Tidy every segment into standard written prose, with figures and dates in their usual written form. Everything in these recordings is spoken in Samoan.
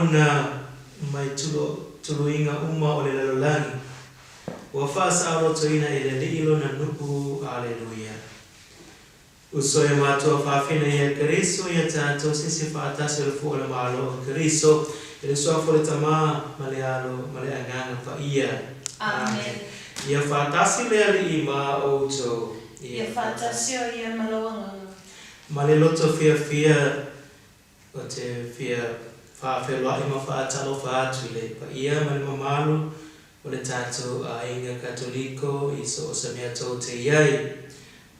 ona mai tuluiga uma o le lalolagi, ua faasaolotoina e le Alii lona nuu. Aleluia. Uso e matou faafina ia Keriso ia tatou se isi faatasi o le fua o le Malo o Keriso, i le Suafa o le Tama, ma le Alo, ma le Agaga Paia. Amene. Ia faatasi le Alii ma outou. Ia faatasi o ia ma lou agaga. Ma le loto fiafia ou te fia faafeiloai ma faatalofa atu i le paia ma le mamalu o le tatou aiga Katoliko i so o se mea tou te i ai.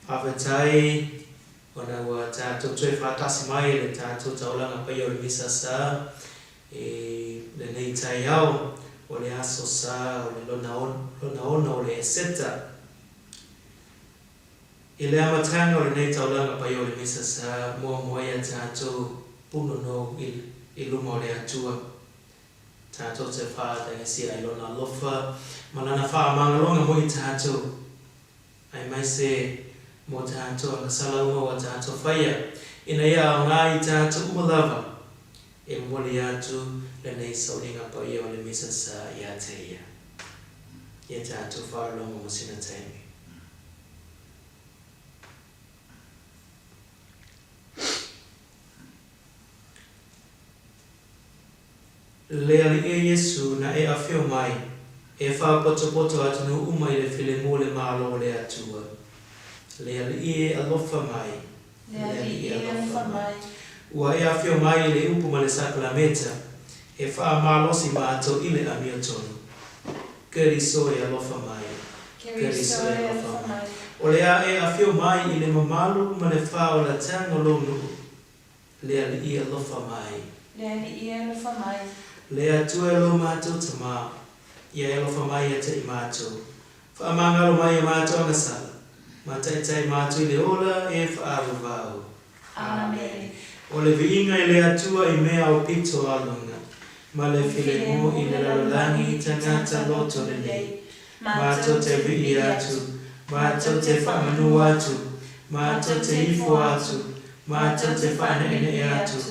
Faafetai ona ua tatou toe faatasi mai i le tatou taulaga paia o le Misa Sa i lenei taeao o le aso sa o le lona ono o le Eseta. I le amataga o lenei taulaga paia o le Misa sa muamua ia tatou punonou i luma o le Atua. Tatou te faatagisia ai Lona alofa ma Lana faamagaloga mo i tatou, aemaise mo tatou agasala uma ua tatou faia, ina ia aoga i tatou uma lava e momoli atu lenei sauliga paia o le Misa sa ia te Ia. Ia tatou faalologo mo sina taimi. Le Alii e Iesu na e afio mai, e faapotopoto atunuu uma i le filemu o le Malo o le Atua. Le Alii e alofa mai. Le Alii e alofa mai. Ua e afio mai i le upu ma le sakalameta, e faamalosi matou i le amiotonu. Keriso e alofa mai. Keriso e alofa mai. O le a e afio mai i le mamalu ma le faaolataga o lou nuu. Le Alii e alofa mai. Le Alii e alofa mai. Le Atua e lo matou Tama, Ia e alofa mai ia te i matou. Faamagalo mai e matou agasala, ma taitai matou i le ola e faaavavau. Amene. O le viiga i le Atua i mea aupito a luga, ma le filemu i le lalolagi i tagata loto lelei. Matou te vii atu, matou te faamanu atu, matou te ifo atu, matou te faaneenee atu,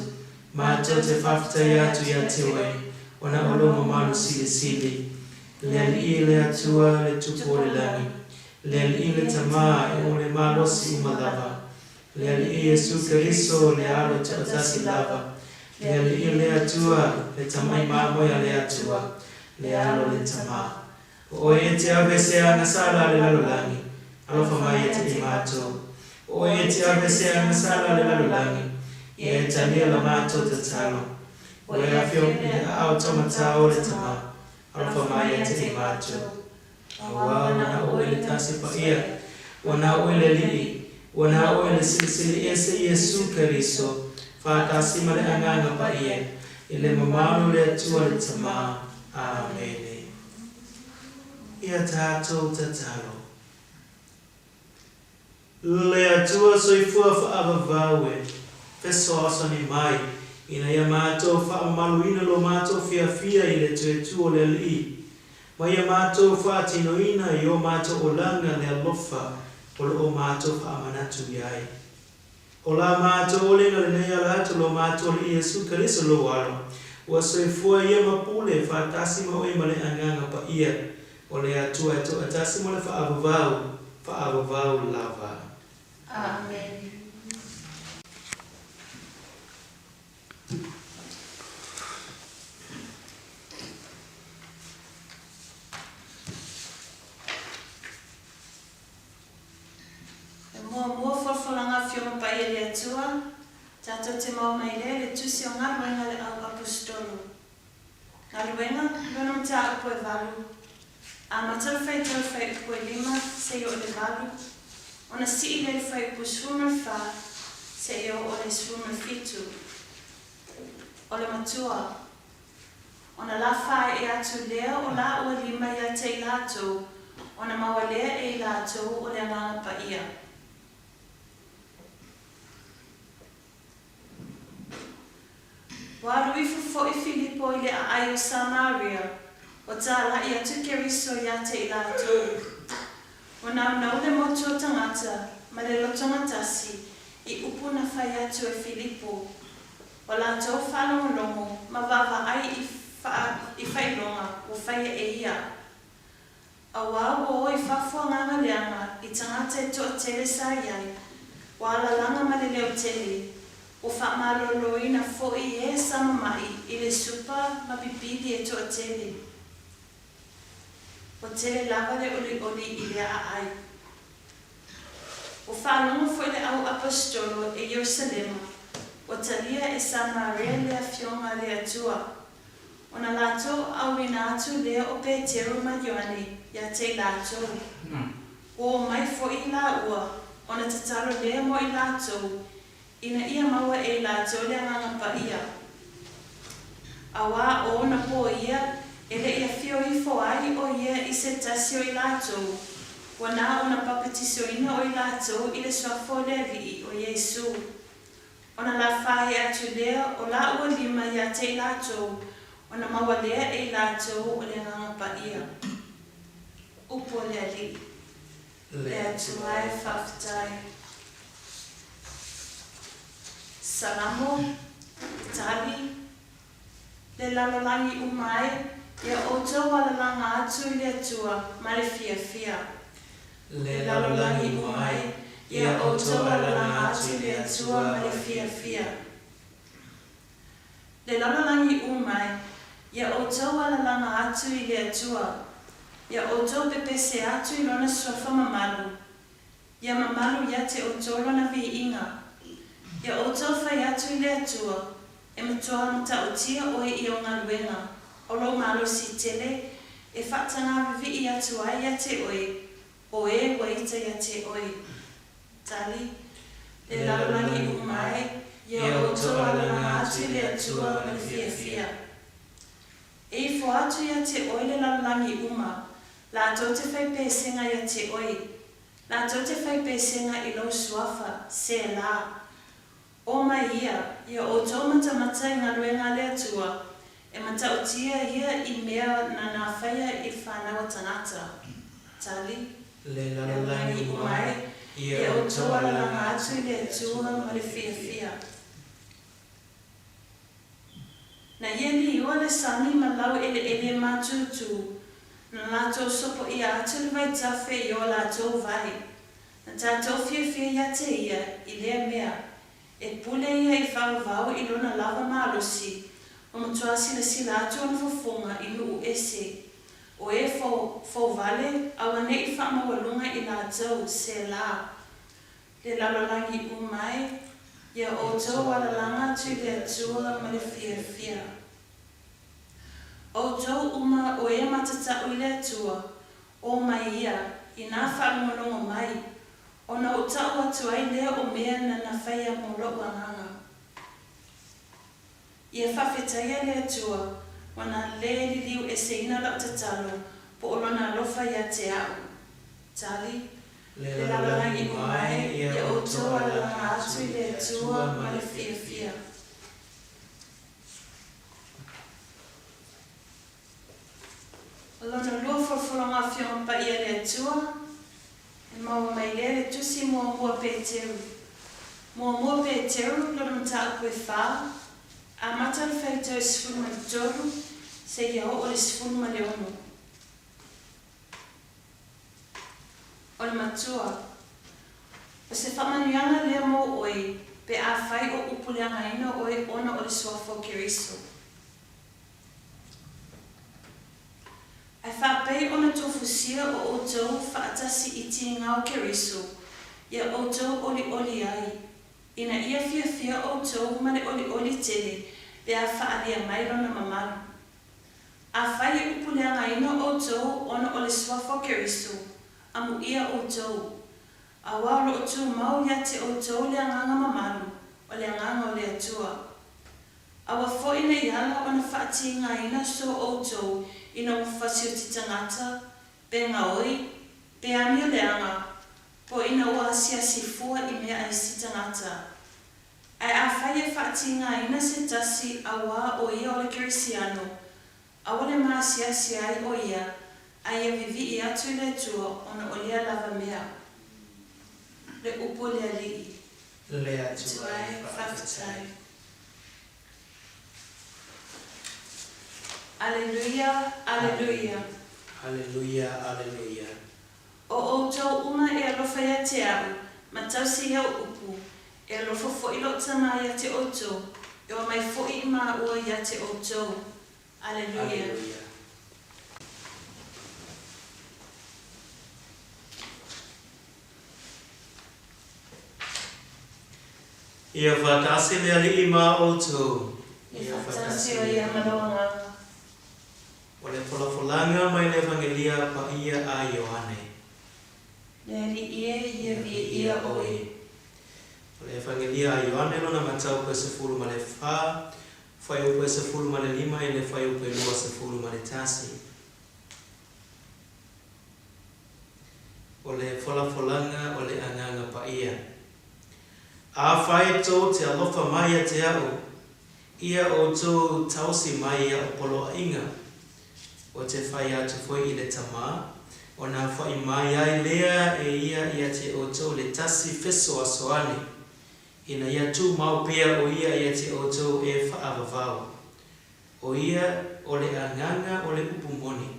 matou te faafetai atu ia te oe, ona o lou mamalu silisili. Le Alii le Atua, le Tupu o le lagi, le Alii le Tama e o le malosi uma lava, le Alii Iesu Keriso le Alo toatasi lava, le Alii le Atua, le Tamai Mamoe a le Atua, le Alo le Tama. O oe e te ave se agasala a le lalolagi, alofa mai ia te i matou. O oe e te ave se agasala a le lalolagi, ia e talia la matou tatalo. Ua e afio i le aao taumatao o le Tama, alofa mai ia te i matou. Auā, ua na o oe le Tasi Paia, ua na o oe le Alii, ua na o oe le Silisili Ese Iesu Keriso, faatasi ma le Agaga Paia, i le mamalu o le Atua le Tama. Amene. Ia tatou tatalo. Le Atua soifua faavavau e fesoasoani mai ina ia matou faamamaluina lo matou fiafia i le toe tu o le Alii, ma ia matou faatinoina i o matou olaga le alofa o lo o matou faamanatu i ai. O la matou olega lenei ala atu lo matou Alii Iesu Keriso lou Alo, ua soifua ia ma pule faatasi ma oe ma le Agaga Paia, o le Atua e toatasi mo le faavavau, faavavau lava. Amene. E muamua folafolaga Afioga Paia le Atua, tatou te maua mai lea le Tusi o Galuega a le Au Apositolo. Galuega, lona mataupu e valu, amata le faitau fuaiupu e lima seia oo i le valu, ona sii lea i le fuaiupu 14 seia oo i le 17. O le matua, ona la faaee atu lea o laua lima ia te i latou, ona maua lea e i latou o le Agaga Paia. Ua alu ifo foi Filipo i le aai o Samaria, ua tālaʻi atu Keriso iā te i latou. Ua naunau le motu o tagata ma le lotogatasi i upu na fai atu e Filipo. Ua latou faalogologo ma vaavaai i i faailoga ua faia e ia. Auā ua o i fafo agaga leaga i tagata e toatele sa i ai, ua alalaga ma le leo tele, ua faamaloloina foi e sa mama'i i le supa ma pipili e toatele. Ua tele lava le olioli i lea aai. Ua faalogo foi le au Aposetolo e Ierusalema, ua talia e Samaria le Afioga a le Atua, ona latou auina atu lea o Peteru ma Ioane ia te i latou. Ua omai foi i laua, ona tatalo lea mo i latou, ina ia maua e i latou le Agaga Paia. Auā o ona pō ia e le i afio ifo ai ʻo ia i se tasi o i latou, ua na ona papatisoina o i latou i le suafa o le Alii o Iesū. Ona la faaee atu lea o lāua lima iā te i latou, ona maua lea e i latou o le Agaga Paia. Upu a le Alii. Le Atua e faafetai. Salamo, Tali, Le lalolagi uma e, ia outou alalaga atu i le Atua ma le fiafia. Le lalolagi uma e, ia outou alalaga atu i le Atua ma le fiafia. Le lalolagi uma e, ia outou alalaga atu i le Atua, ia outou pepese atu i Lona suafa mamalu, Ia mamalu ia te outou lona viiga. Ia outou fai atu i le Atua, e matua matautia oe i ou galuega, o lou malosi tele, e faatagavivii atu ai ia te oe, o e ua ita ia te oe. Tali, Le lalolagi uma e, ia outou alalaga atu i le Atua ma le fiafia. E ifo atu ia te oe le lalolagi uma, latou te fai pesega ia te oe, latou te fai pesega i lou suafa, Selah. O mai ia, ia outou matamata i galuega a le Atua, e matautia ia i mea na na faia i le fanau a tagata. Tali. Le lalolagi uma e, ia outou alalaga atu i le Atua ma le fiafia. Na ia liua le sami ma lau eleele matutu, na latou sopoia atu le vaitafe i o latou vai. Na tatou fiafia ia te ia i lea mea, e pule ia i faavavau i lona lava malosi, ua matua silasila atu ona fofoga i nuu ese, o e fouvale auaneʻi faamaualuga i latou, Selah. Le lalolagi uma e, ia outou alalaga atu i le Atua ma le fiafia. Outou uma o e matatau i le Atua, o mai ia, inā faalogologo mai, ona ou tau atu ai lea o mea na na faia mo lou agaga. Ia faafetaia le Atua, ua na le liliu eseina lau tatalo po o Lona alofa ia te a'u. Tali, Le lalolagi uma e, ia outou alalaga atu i le Atua ma le fiafia. O lona lua folofologa Afioga Paia le Atua, e maua mai lea le Tusi Muamua Peteru. Muamua Peteru, lona mataupu e fa, amata le faitau 13 seia oo le 16. O le matua, O se faamanuiaga lea mo oe pe afai o upu leagaina oe ona o le suafa o Keriso. Ae faapei ona tofusia o outou faatasi i tiga o Keriso, ia outou olioli ai, ina ia fiafia outou ma le olioli tele pe a faaalia mai lona mamalu. Afai e upu leagaina outou ona o le suafa o Keriso, amuia outou, auā o lo o tumau ia te outou le agaga mamalu, o le Agaga o le Atua. Aua foi ne i ala ona faatigaina so outou ina ua fasioti tagata, pe gaoi, pe amio leaga, po ina ua asiasi fua i mea a isi tagata. Ae afai e faatigaina se tasi auā o ia o le Kerisiano, aua le maasiasi ai o ia, a ia vivii atu i le Atua ona o lea lava mea. Le upu a le Alii. Le Atua e faafetai. Aleluia, Aleluia. Aleluia, Aleluia. O outou uma e alofa ia te A'u, ma tausi i A'u upu, e alofa fo'i Lo'u Tamā ia te outou, e omai fo'i i māua ia te outou. Aleluia. Aleluia. Ia faatasi le Alii ma outou. Ia faatasi o ia ma lou agaga. O le folafolaga mai le Evangelia paia a Ioane. Le Alii e, ia viia oe. O le Evangelia a Ioane lona mataupu e 14, fuaiupu e 15 i le fuaiupu e 21. O le folafolaga o le Agaga Paia. Afai tou te alofa mai ia te a'u, ia outou taosi mai ia'u poloaiga, ou te fai atu foi i le Tama, ona afa'i mai ai lea e ia ia te outou le tasi fesoasoani, ina ia tumau pea o ia ia te outou e faavavau. O ia o le agaga o le upu moni.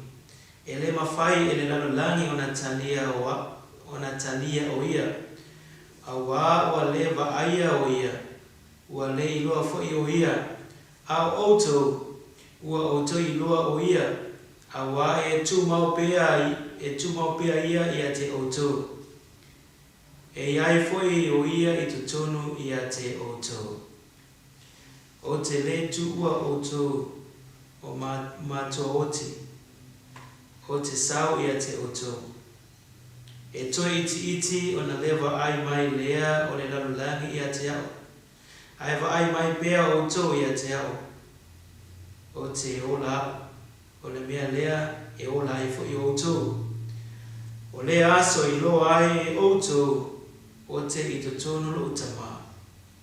E le mafai e le lalolagi ona talia ona talia o ia, auā ua le vaaia o ia, ua le iloa foi o ia, a o outou, ua outou iloa o ia, auā e tumau pea e tumau pea ia ia te outou. E i ai foi o ia i totonu ia te outou. Ou te lē tuua outou o matuaoti, ou te sao ia te outou. E toe itiiti ona le vaai mai lea o le lalolagi ia te a'u, ae vaai mai pea outou ia te a'u. Ou te ola a'u, o le mea lea e ola ai foi outou. O lea aso i iloa ai e outou ou te i totonu lo'u Tama.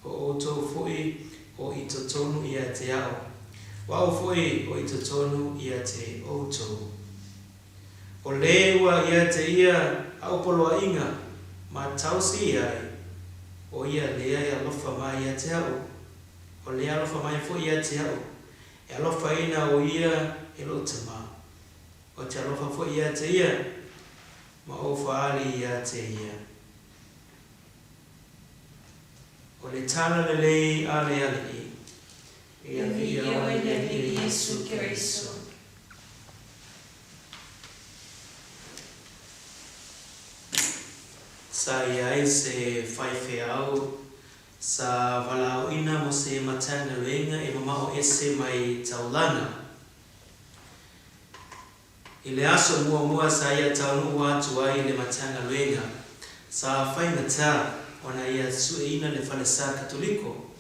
O outou foi o i totonu ia te a'u, o a'u foi o i totonu ia te outou. O lē ua ia te ia a'u poloaiga ma tausi i ai, o ia lea e alofa mai ia te a'u, o lea alofa mai foi ia te a'u, e alofaina o ia e lo'u Tama, ou te alofa foi ia te ia, ma ou faali ia te ia. O le tala lelei a le Alii. Ia viia oe le Alii Iesu Keriso. Sa i ai se faifeau sa valaauina mo se Matagaluega e mamao ese mai taulaga. I le aso muamua sa ia taunuu atu ai i le Matagaluega, sa faigata ona ia sueina le falesa Katoliko.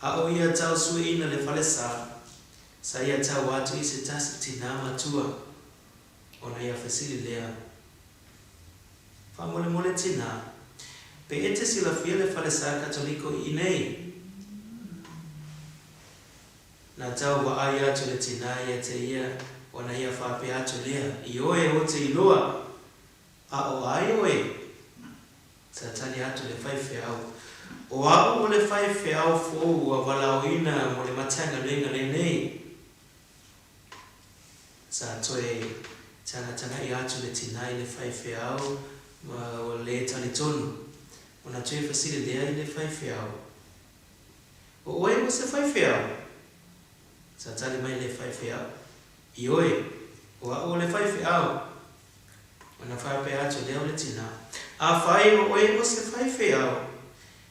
A o ia tau sueina le falesa, sa ia tau atu i se tasi tinā matua ona ia fesili lea, Faamolemole tinā, pe e te silafia le falesa Katoliko i inei? Na tau vaai atu le tinā ia te ia ona ia faapea atu lea, Ioe ou te iloa, a o ai oe? Sa tali atu le faifeau, O a'u o le faifeau fou ua valaauina mo le Matagaluega lenei. Sa toe tagataga'i atu le tinā i le faifeau ma ua lē talitonu, ona toe fesili lea i le faifeau, O oe o se faifeau? Sa tali mai le faifeau, Ioe, o a'u o le faifeau. Ona faapea atu lea o le tinā, Afai o oe o se faifeau,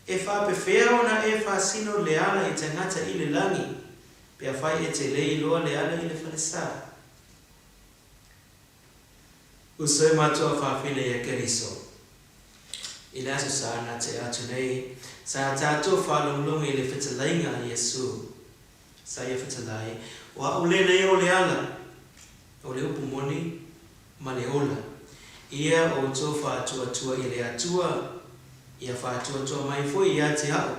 e faapefea ona e faasino le ala i tagata i le lagi, pe afai e te le iloa le ala i le falesa? Uso e matua fafine ia Keriso. I le aso sa na tea atu nei, sa tatou faalogologo i le fetalaiga a Iesu. Sa ia fetalai, O a'u lenei o le ala, o le upu moni, ma le ola. Ia outou faatuatua i le Atua, ia faatuatua mai foi ia te a'u.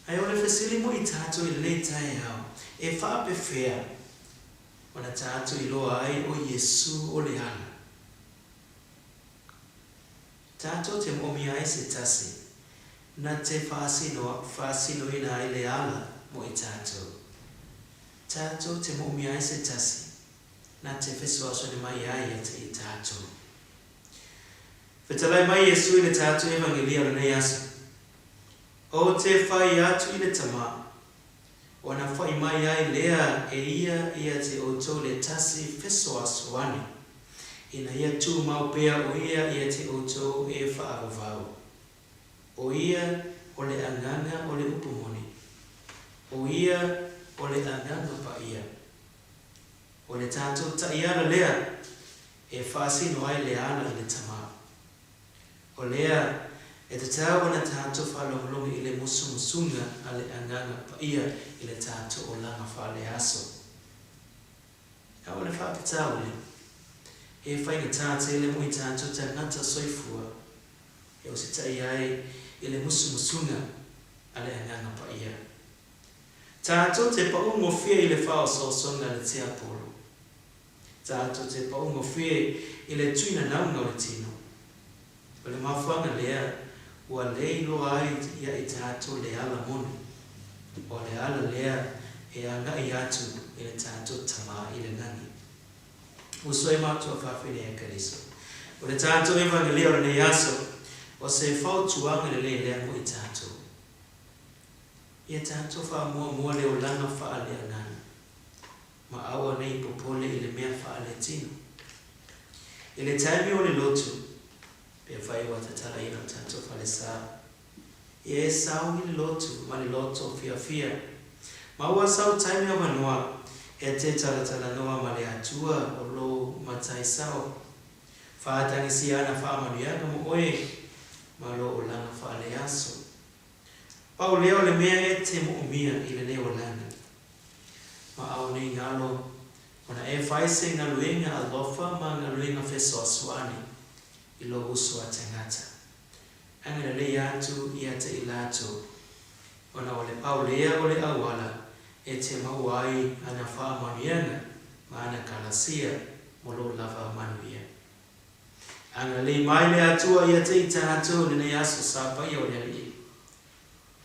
Ae o le fesili mo i tatou i lenei taeao, e faapefea ona tatou iloa ai o Iesu o le ala? Tatou te moomia ai se tasi na te faasinoina ai le ala mo i tatou. Tatou te moomia ai se tasi na te fesoasoani mai ai ia te i tatou. Fetalai mai Iesu i le tatou Evangelia o lenei aso, Ou te whai atu i le Tama, ona whai mai ai lea e ia ia te outou le tasi fesoasoani, ina ia tumau pea o ia ia te outou e faavavau. O ia o le agaga o le upu moni. O ia o le Agaga Paia. O le tatou taiala lea e faasino ai le ala i le Tama. O lea e tatau ona tatou faalogologo i le musumusuga a le Agaga Paia i le tatou olaga faaleaso. A o le faafitauli, e faigata tele mo i tatou tagata soifua e ositaʻi ai i le musumusuga a le Agaga Paia. Tatou te paugofie i le faaosoosoga a le tiapolo. Tatou te paugofie i le tuinanauga o le tino. O le mafuaaga lea ua le iloa ai ia i tatou le ala moni, o le ala lea e agaʻi atu i le tatou Tama i le lagi. Uso e matua faafine ia Keriso. O le tatou Evangelia o lenei aso, o se fautuaga lelei lea mo i tatou. Ia tatou faamuamua le olaga faaleagaga, ma aua nei popole i le mea faaletino. I le taimi o le lotu, pe fai ua tatalaina o tatou falesa, ia e sau i le lotu ma le loto fiafia, ma ua sau taimi avanoa e te talatalanoa ma le Atua o lou matai sao. Faatagisia ana faamanuiaga mo oe ma lou olaga faaleaso. Pau lea o le mea e te moomia i lenei olaga. Ma ao nei galo ona e fai se galuega alofa ma galuega fesoasoani i lou uso a tagata. Agalelei atu ia te i latou, ona o le pau lea o le auala e te maua ai ana faamanuiaga ma ana kalasia mo lou lava manuia. Agalelei mai le Atua ia te i tatou lenei aso sa paia o le Alii,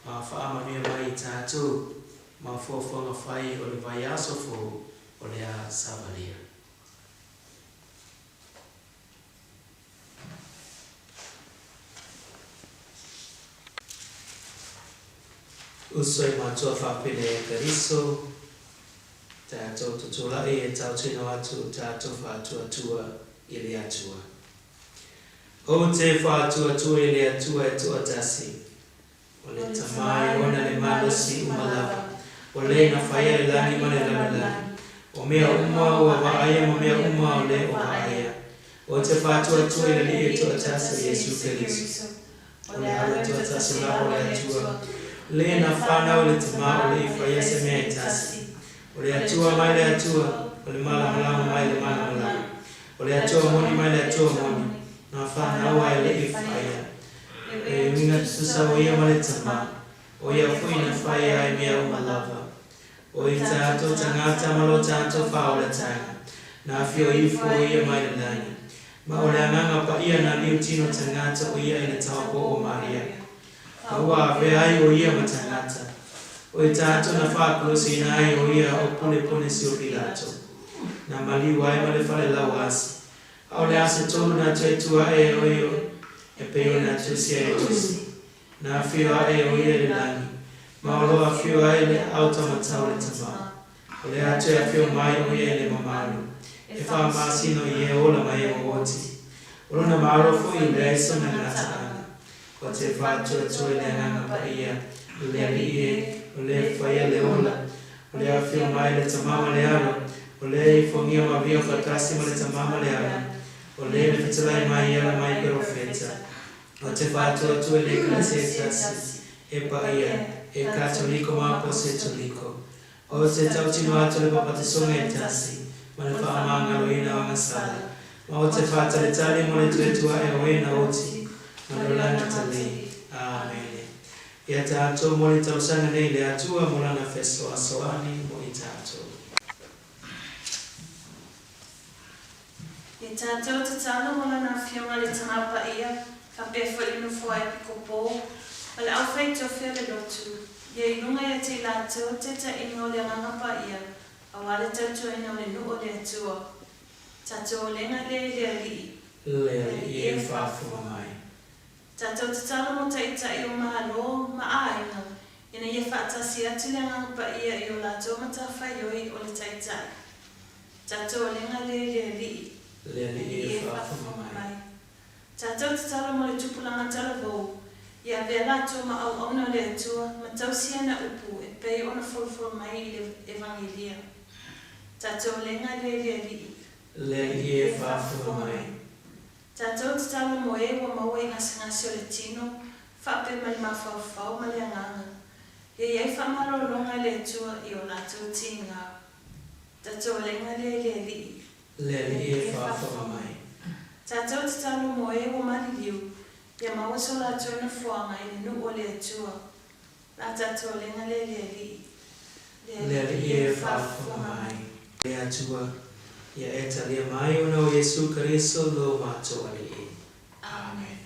ma faamanuia mai i tatou ma fuafuaga fai o le vaiaso fou o le a savalia. Uso e matua faapele e Keriso, tatou tutulai e tautino atu tatou faatuatua i le Atua. Ou te faatuatua i le Atua e toatasi, o le Tama e ona le malosi uma lava, o le na faia le lagi ma le lalolagi, o mea uma ua vaaia ma mea uma o le o vaaia. Ou te faatuatua i le Alii e toatasi o Iesu Keriso, o le Alo e toatasi lava o le Atua, le na fanau i le Tama o le i faia se mea e tasi, o le Atua mai le Atua, o le malamalama mai le malamalama, o le Atua moni mai le Atua moni, na fanau ae le i faia. E uiga tutusa o ia ma le Tama, o ia foi na faia ai mea uma lava. O i tatou tagata ma lo tatou faaolataga, na afio ifo o ia mai le lagi, ma o le Agaga Paia na liu tino tagata o ia i le taopo o Maria, ma ua avea ai o ia ma tagata. O i tatou na faakolosiina ai o ia o pule Ponesio Pilato, na maliu ai ma le fale lauasi, A o le aso tolu na toe tua ae o ia e pei ona tusi ai tusi. Na afio ae o ia i le lagi, ma o lo afio ae le autamatau le Tama. O le a toe afio mai o ia i le mamalu, e faamasino i e ola ma e oti. O lona malo foi e leai sona gataaga. O te faatuatua i le Agaga Paia, le Alii e, o le faia le ola, o le afio mai le Tama ma le Alo, o le ifogia ma vio faatasi ma le Tama ma le Alo, o le na fetalai mai i ala mai perofeta. O te faatuatua i le Ekalesia e tasi, e paia, e katoliko ma aposetoliko. O te tautino atu le papatisoga e tasi, ma le faamagaloina o agasala, ma o te faatalitali mo le toe ae o e na oti, ma le olaga talei. Amene. Ia tatou mo le tausaga nei le Atua mo lana fesoasoani mo i tatou. Ia tatou tatalo mo lana Afioga le Tama Paia, faapea foi le Nofoa Epikopo, ma le aufai tofi o le lotu, ia i luga ia te i latou taitaiga o le Agaga Paia. Auā le tautuaina o le nuu o le Atua. Tatou olega lea i le Alii. Le Alii e faafofoga mai. Tatou tatalo mo taitai o Malo ma aiga ina ia faatasi atu le Agaga Paia i o latou matafaioi o le taitai. Tatou olega lea i le Alii. Le Alii e faafofoga mai. Tatou tatalo mo le tupulaga talavou, ia avea latou ma auauna o le Atua ma tausi ana upu e pei ona folofolo mai i le Evagelia. Tatou olega lea i le Alii. Le Alii e faafofoga mai. Tatou tatalo mo e ua maua i gasegase o le tino, faapea ma le mafaufau ma le agaga, ia i ai faamalologa e le Atua i o latou tiga. Tatou olega lea i le Alii. Le Alii e faafofoga mai. Tatou tatalo mo e ua maliliu, ia maua so latou nofoaga i le nuu o le Atua. La tatou olega lea i le Alii. Le Alii e faafofoga mai. Le Atua, ia e talia mai ona o Iesu Keriso lo matou Alii. Amene.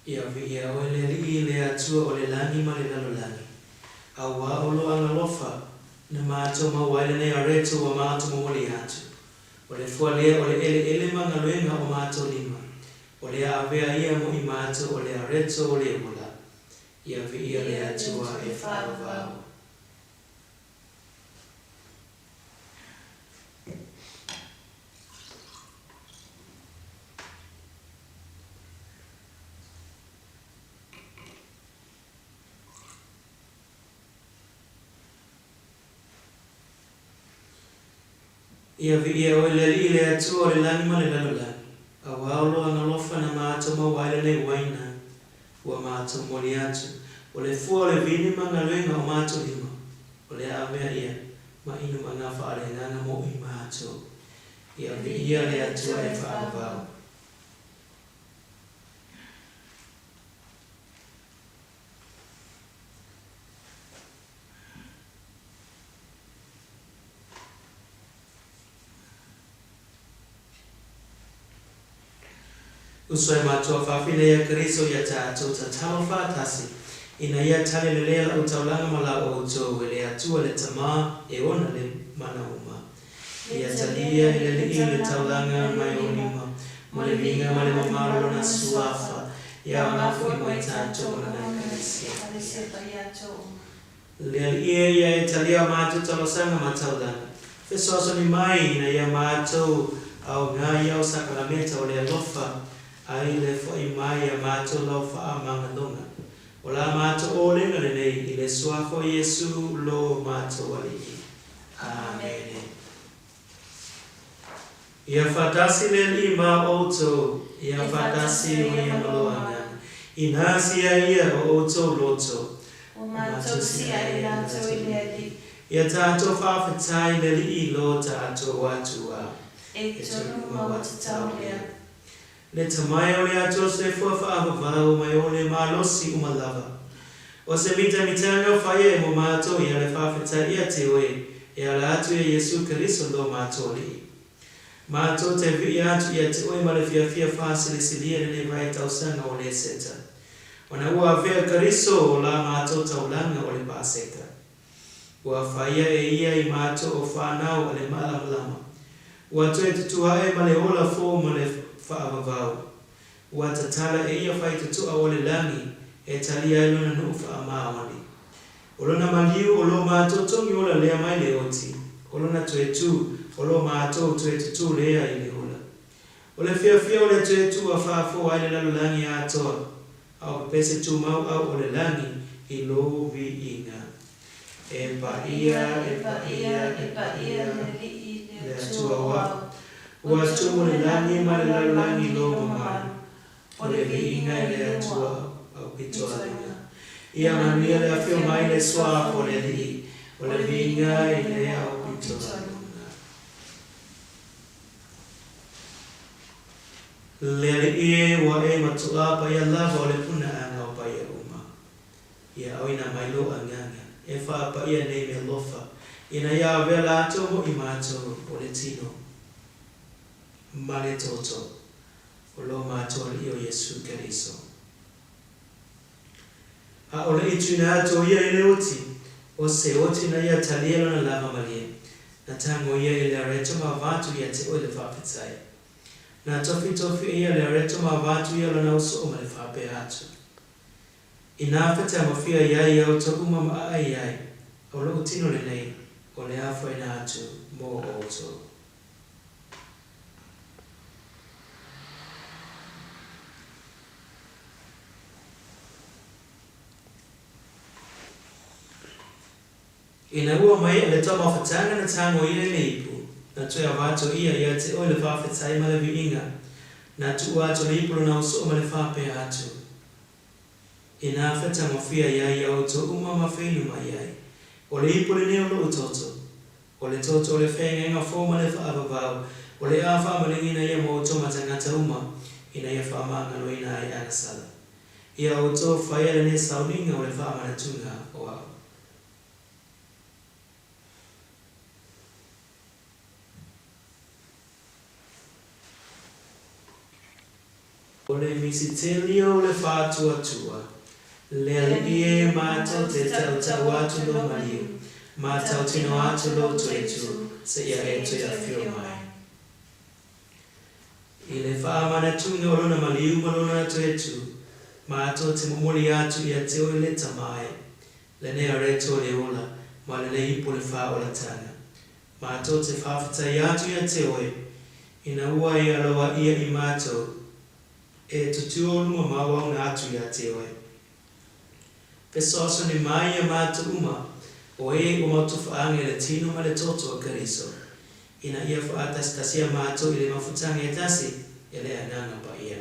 Ia viia oe le Alii i le Atua o le lagi ma le lalolagi, auā o lou agalofa na matou maua ai lenei areto ua matou momoli atu. O le fua lea o le eleele ma galuega o matou lima, o le a avea ia mo i matou o le areto o le ola. Ia viia le Atua e faaavavau. Ia viia oe le Alii le Atua o le lagi ma le lalolagi, auā o lou agalofa na matou maua ai lenei uaina ua matou moli atu, o le fua o le vine ma galuega o matou lima, o le a avea ia ma inumaga faaleagaga mo i matou. Ia viia le Atua e faavavau. Uso e matua faafine ia Keriso ia tatou tatalo faatasi, ina ia tali lelei lau taulaga ma la outou e le Atua le Tama e ona le mana uma. Ia talia e le Alii le taulaga mai o lima, mo le viiga ma le mamalu o Lona Suafa, ia aoga foi mo i tatou ma Lana Ekalesia. Le Alii e ia e talia matou talosaga ma taulaga. Fesoasoani mai ina ia matou aoga i au sakalameta o le alofa ai le fo'i mai ia matou lau faamagaloga. O la matou ʻōlega lenei i le Suafa o Iesu lo matou Alii. Amene. Ia faatasi le Alii ma outou, ia faatasi o ia ma lou agaga. Inā sia ia o outou loto, Ua matou sia ai latou i le Alii. Ia tatou faafetai i le Alii lo tatou Atua. E tonu ma ua tatau lea. Le tamai o le Atua soifua faavavau mai o le malosi uma lava. O se mitamitaga o faia e mo matou ia le faafetai ia te oe e ala atu ia Iesu Keriso lo matou Alii. Matou te viia atu ia te oe ma le fiafia faasilisilia lenei vaitausaga o le Eseta, ona ua avea Keriso o la matou taulaga o le Paseka. Ua faia e ia i matou o fanau a le malamalama. Ua toe tutuae ma le ola fou ma le faavavau. Ua tatala e ia faitotoa o le lagi e talia ai lona nuu faamaoni. O lona maliu o lo matou togi ola lea mai le oti, o lona toe tu o lo matou toe tutū lea i le ola. O le fiafia o le toe tu a faafoa ai le lalolagi atoa, a o pepese tumau au o le lagi i lou viiga. E paia, e paia, e paia le Alii, le le Atua Atua o o ao. ao. Ua Ua tumu tumu le le lagi lagi ma ma le le lalolagi lalolagi i lou lou mamalu. mamalu. O O le le viiga viiga i i le le Atua ua au pito pito a a luga. luga. Ia Ia manuia manuia le le afio afio mai mai le le Suafa Suafa o o le le Alii, Alii. o O le le viiga viiga i i le le au au pito pito a a luga. luga. Le Alii e, ua e matuā paia lava o le punaaga o paia uma. Ia auina mai lou agaga e faapaia nei mealofa, ina ia avea latou mo i matou o le tino ma le toto. O lo matou Alii o Iesu Keriso. A o le i tuuina atu o ia i le oti, o se oti na ia talia lona lava malie, na tago ia i le areto ma avatu ia te oe le faafetai. Na tofitofi e ia le areto ma avatu ia lona uso ma le faapea atu. Inā fetagofia ai ia outou uma ma aai ai, o lo'u tino lenei, o le afaina atu mo outou. Ina ua maea le taumafataga na tago ia i le ipu, na toe avatu e ia ia te oe le faafetai ma le viiga, na tuu atu le ipu lona usoo ma le faapea atu, Inā fetagofia ai ia outou uma ma feinu mai ai, o le ipu lenei o lo'u toto, o le toto o le feagaiga fou ma le faavavau, o le a faamaligiina ia mo outou ma tagata uma, ina ia faamagaloina ai agasala. Ia outou faia lenei sauniga o le faamanatuga o a'u. O le misitelio o le faatuatua, le Alii e, matou te tautau atu lou maliu, ma tautino atu lou toetu, seia e toe afio mai. I le faamanatuga o lona maliu ma lona toetu, matou te momoli atu ia te oe le Tama e, lenei areto o le ola, ma lenei ipu o le faaolataga. Matou te faafetai atu ia te oe, ina ua e aloaia i matou, e tutū luma ma auauna atu ia te oe. Fesoasoani mai ia matou uma, o e ua mautofaaga i le tino ma le toto o Keriso, ina ia faatasitasia matou i le mafutaga e tasi e le Agaga Paia.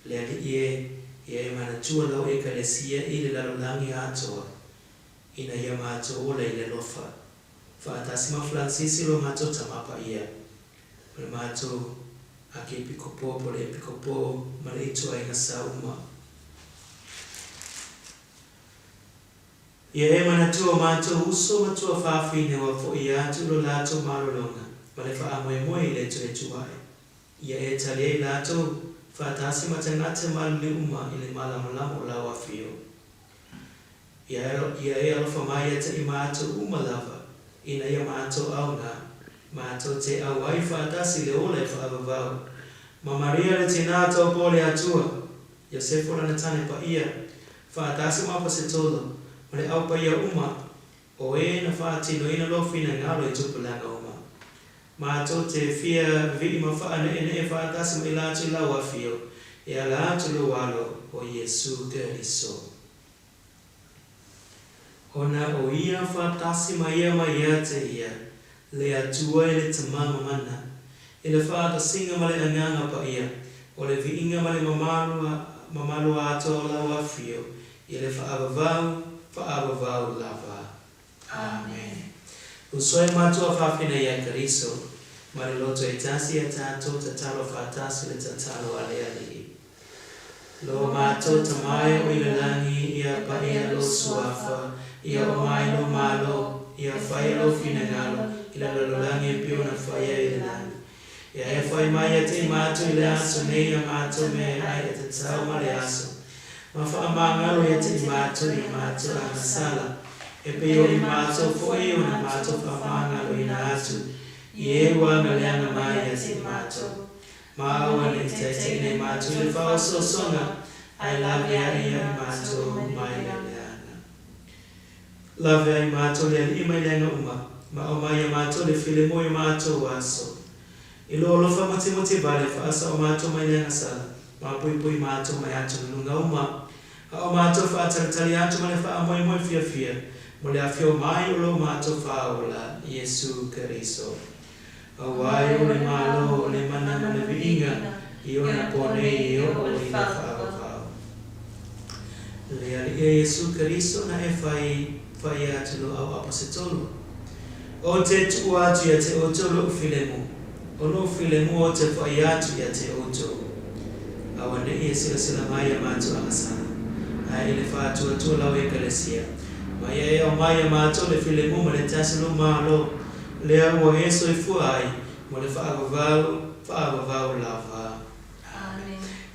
Le Alii e, ia e manatua lau Ekalesia i le lalolagi atoa, ina ia matou ola i le alofa, faatasi ma Falansisi lo matou Tama Paia, ma le matou Akiepikopo po o le Epikopo ma le ituaiga sa uma. Ia e manatua o matou uso ma tuafafine ua fo'i atu lo latou malologa ma le faamoemoe i le toe ae. Ia e tali ai latou, faatasi ma tagata maliliu uma i le malamalama o lau afio. Ia e alofa mai ia te i matou uma lava, ina ia matou aoga, matou te auai faatasi i le ola e faavavau. Ma Maria le Tinā Taupo o le Atua, Iosefu lana tane paia, faatasi ma Aposetolo, ma le au paia uma, o e na faatinoina lou finagalo i tupulaga uma. Matou te fia vivii ma faaneenee faatasi ma i latou i lau afio, e ala atu i lou Alo, o Iesu Keriso. Ona o ia faatasi ma ia ma ia te ia, le Atua i le Tama mamana, i le faatasiga ma le Agaga Paia, o le viiga ma le mamalu mamalu atoa o lau afio, i le faavavau, faavavau lava. Amene. Uso e matua fafine ia Keriso, ma le loto e tasi ia tatou tatalo faatasi le tatalo a le Alii. Lo matou Tama e o i le lagi, ia paia lou Suafa, ia oo mai lou Malo, ia faia lou finagalo i le lalolagi e pei ona faia i le lagi. Ia e fai mai ia te i matou i le aso nei a matou mea e ai e tatau ma le aso, ma faamagalo ia te i matou i matou agasala, e pei o i matou foi ona matou faamagaloina atu i e ua agaleaga mai ia te i matou. Ma aua ne i taitaiina i matou i le faaosoosoga, ae lave ae ia i matou mai le leaga. Lave ai matou le Alii mai leaga uma, ma aumai ia matou le filemu i o matou aso. I lou alofa mutimoti vale, faasao matou mai le agasala, ma puipui matou mai atugaluga uma, a o matou faatalitali atu ma le faamoemoe fiafia mo le afio mai o lo matou Faaola, Iesu Keriso. Auā e o le Malo, o le mana ma le viiga, i ona po nei e oo i le faavavau. Le Alii e Iesu Keriso na e fai fai atu lou au aposetolo. Ou te tuu atu ia te outou lo'u filemu, o lo'u filemu ou te fai atu ia te outou. Auane'i e silasila mai ia matou agasala, ae i le faatuatua lau Ekalesia, ma ia e aumai ia matou le filemu ma le tasi lou Malo, lea ua e soifua ai mo le faavavau, faavavau lava.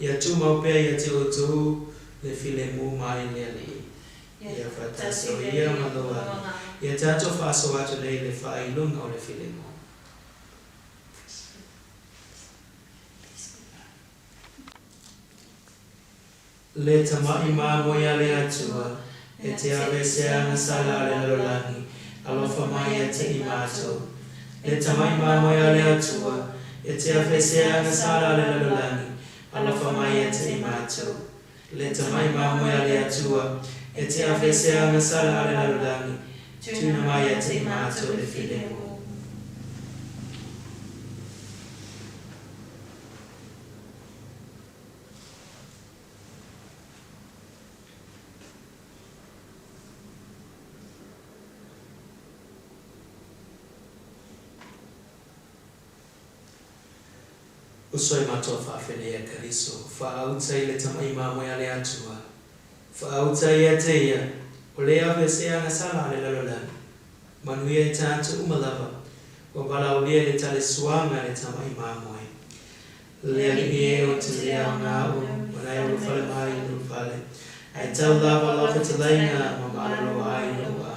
Ia tumau pea ia te outou le filemu mai le Alii. Ia faatasi o Ia ma lou Agaga. Ia tatou faasoa atu nei le faailoga o le filemu. Le tama'i mamoe a le Atua, e te aveesea agasala a le lalolagi, alofa mai ia te i matou. Le tama'i mamoe a le Atua, e te aveesea agasala a le lalolagi, alofa mai ia te i matou. Le tama'i mamoe a le Atua, e te aveesea agasala a le lalolagi, tuuina mai ia te i matou le filemu. Uso e matou faafenei a Keriso, faauta i le tama'i mamoe a le Atua. Faauta ia te ia, o le aveese agasala a le lalolagi. Manuia i tatou uma lava, ua valaaulia i le talesuaga a le tama'i mamoe. Le Alii e, ou te le aoga au, ona e ulufale mai i lou fale, ae tau lava lau fetalaiga ma malolo ai lou agaga.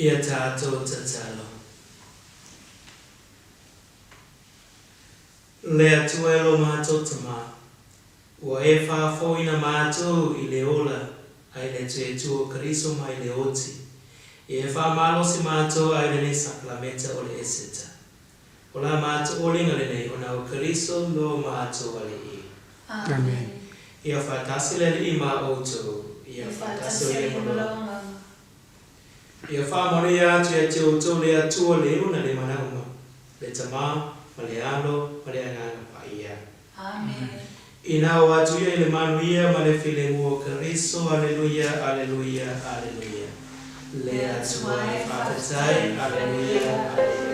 Ia tatou tatalo. Le Atua e lo matou Tama, ua e faafoina matou i le ola ai le Tuetua o Keriso mai le oti, ia e faamalosi matou ai lenei sakalameta o le Eseta. O la matou oliga lenei ona o Keriso lo matou Alii. Amene. Ia faatasi le Alii ma outou. Ia faatasi o ia ma lou agaga. Ia faamanuia atu ia te outou le Atua le una le mana uma, le Tama, ma le Alo, ma le Agaga Paia. Amene. Ina o atu ia i le manuia ma le filemu o Keriso, Aleluia, Aleluia, Aleluia. Le Atua e faafetai, Aleluia, Aleluia.